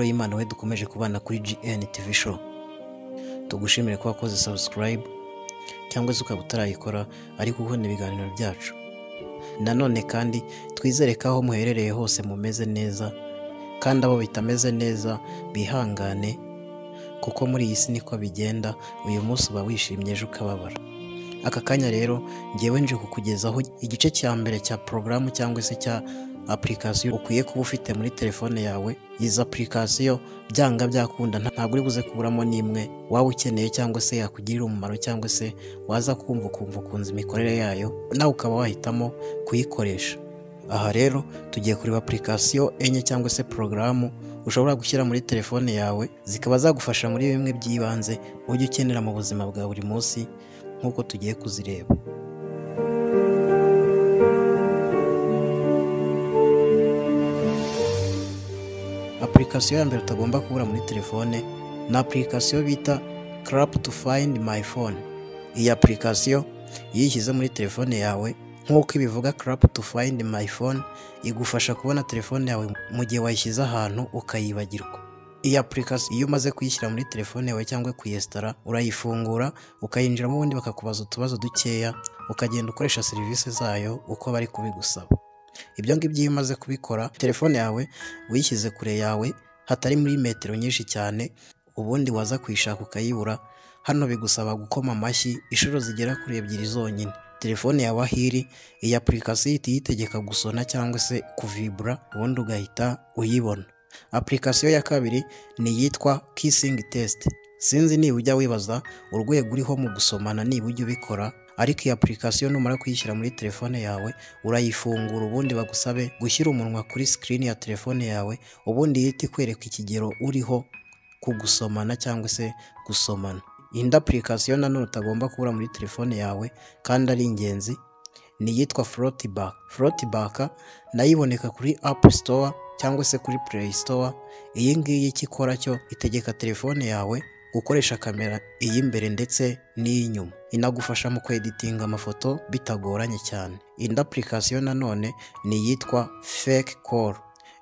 y'Imana we dukomeje kubana kuri GN TV Show. Tugushimire ko wakoze subscribe cyangwa se ukaba utarayikora ariko ubona ibiganiro byacu. Nanone kandi twizere ko aho muherereye hose mumeze neza, kandi abo bitameze neza bihangane, kuko muri iyi si niko bigenda, uyu munsi uba wishimye ejo ukababara. Aka kanya rero ngewe nje kukugezaho igice cya mbere cya porogaramu cyangwa se cya application ukwiye kuba ufite muri telefone yawe. Izi application byanga byakunda ntabwo uri buze kuburamo n'imwe waba ukeneye cyangwa se yakugirira umumaro, cyangwa se waza kumva ukumva ukunze imikorere yayo, nawe ukaba wahitamo kuyikoresha. Aha rero tugiye kureba application enye cyangwa se porogaramu ushobora gushyira muri telefone yawe, zikaba zagufasha muri bimwe by'ibanze ujya ukenera mu buzima bwa buri munsi, nk'uko tugiye kuzireba. Application ya mbere utagomba kubura muri telefone ni application bita Clap to Find My Phone. Iyi application iyo uyishyize muri telefone yawe, nk'uko ibivuga Clap to Find My Phone, igufasha kubona telefone yawe mu gihe wayishyize ahantu ukayibagirwa. Iyi application iyo umaze kuyishyira muri telefone yawe cyangwa kuyesitara, urayifungura ukayinjiramo, ubundi bakakubaza utubazo dukeya, ukagenda ukoresha serivisi zayo uko bari kubigusaba. Ibyo ngibyo iyo umaze kubikora, telefone yawe uyishyize kure yawe hatari muri metero nyinshi cyane, ubundi waza kuyishaka ukayibura, hano bigusaba gukoma amashyi inshuro zigera kuri ebyiri zonyine. Telefone yawe aho iri, iyi application ihita iyitegeka gusona cyangwa se kuvibura, ubundi ugahita uyibona. Application ya kabiri ni iyitwa Kissing Test. Sinzi niba ujya wibaza urwego uriho mu gusomana niba ujya ubikora, ariko iyi application numara kuyishyira muri telefone yawe, urayifungura ubundi bagusabe gushyira umunwa kuri screen ya telefone yawe, ubundi ihita ikwereka ikigero uriho ku gusomana cyangwa se gusomana. Indi application nanone utagomba kubura muri telefone yawe kandi ari ingenzi ni iyitwa Floatback. Floatback nayo iboneka kuri App Store cyangwa se kuri Play Store. Iyi ngiyi icyo ikora cyo itegeka telefone yawe gukoresha kamera iy'imbere ndetse n'iy'inyuma, inagufasha mu kweditinga amafoto bitagoranye cyane. Indi application nanone ni iyitwa Fake Call.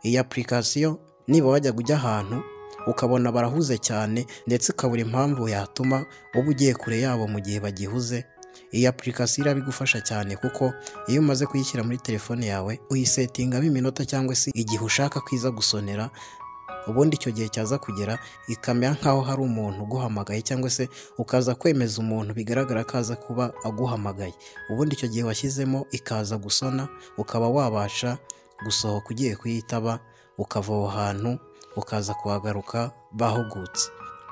Iyi application niba wajyaga ujya ahantu ukabona barahuze cyane ndetse ukabura impamvu yatuma uba ugiye kure yabo mu gihe bagihuze, iyi application irabigufasha cyane, kuko iyo umaze kuyishyira muri telefone yawe uyisetingamo iminota cyangwa se igihe ushaka ko iza gusonera, ubundi icyo gihe cyaza kugera ikamera nk'aho hari umuntu uguhamagaye, cyangwa se ukaza kwemeza umuntu bigaragara ko aza kuba aguhamagaye, ubundi icyo gihe washyizemo ikaza gusona, ukaba wabasha gusohoka ugiye kuyitaba, ukava aho hantu ukaza kuhagaruka bahugutse.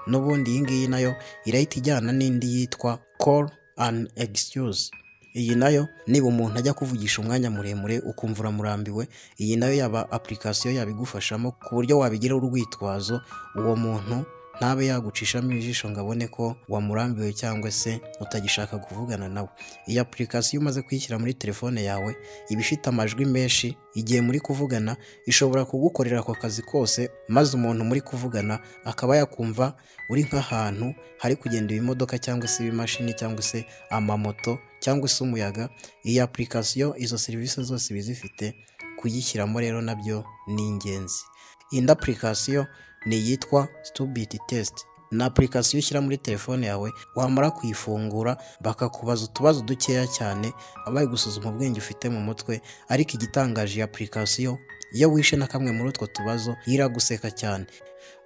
N'ubundi iyi ngiyi nayo irahita ijyana n'indi yitwa Call an Excuse. Iyi nayo niba umuntu ajya kuvugisha umwanya muremure ukumva uramurambiwe, iyi nayo yaba application yabigufashamo ku buryo wabigira urwitwazo, uwo muntu ntabe yagucishamo ijisho ngo abone ko wamurambiwe cyangwa se utagishaka kuvugana nawe. Iyi application iyo umaze kuyishyira muri telefone yawe iba ifite amajwi menshi, igihe muri kuvugana ishobora kugukorera ako kazi kose, maze umuntu muri kuvugana akaba yakumva uri nk'ahantu hari kugenda ibimodoka cyangwa se ibimashini cyangwa se amamoto cyangwa se umuyaga. Iyi application izo serivisi zose iba izifite, kuyishyiramo rero nabyo ni ingenzi. Indi application ni iyitwa Stupid Test. Ni application ushyira muri telefone yawe, wamara kuyifungura bakakubaza utubazo dukeya cyane, bari gusuzuma ubwenge ufite mu mutwe, ariko igitangaje iyi application iyo wishe na kamwe muri utwo tubazo iraguseka cyane.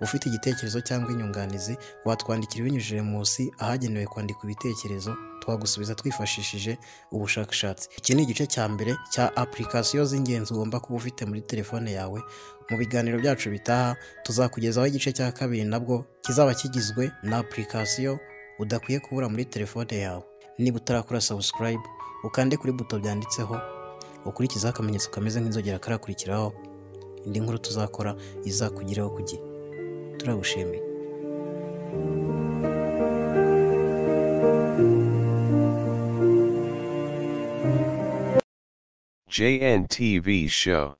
Ufite igitekerezo cyangwa inyunganizi watwandikira binyujije munsi ahagenewe kwandika ibitekerezo, twagusubiza twifashishije ubushakashatsi. Iki ni igice cya mbere cya application z'ingenzi ugomba kuba ufite muri telefone yawe. Mu biganiro byacu bitaha tuzakugezaho igice cya kabiri nabwo kizaba kigizwe na application udakwiye kubura muri telefone yawe. Niba utarakora subscribe, ukande kuri buto byanditseho, ukurikizeho akamenyetso kameze nk'inzogera karakurikiraho, indi nkuru tuzakora izakugeraho ku gihe. Turagushimiye. JNTV Show.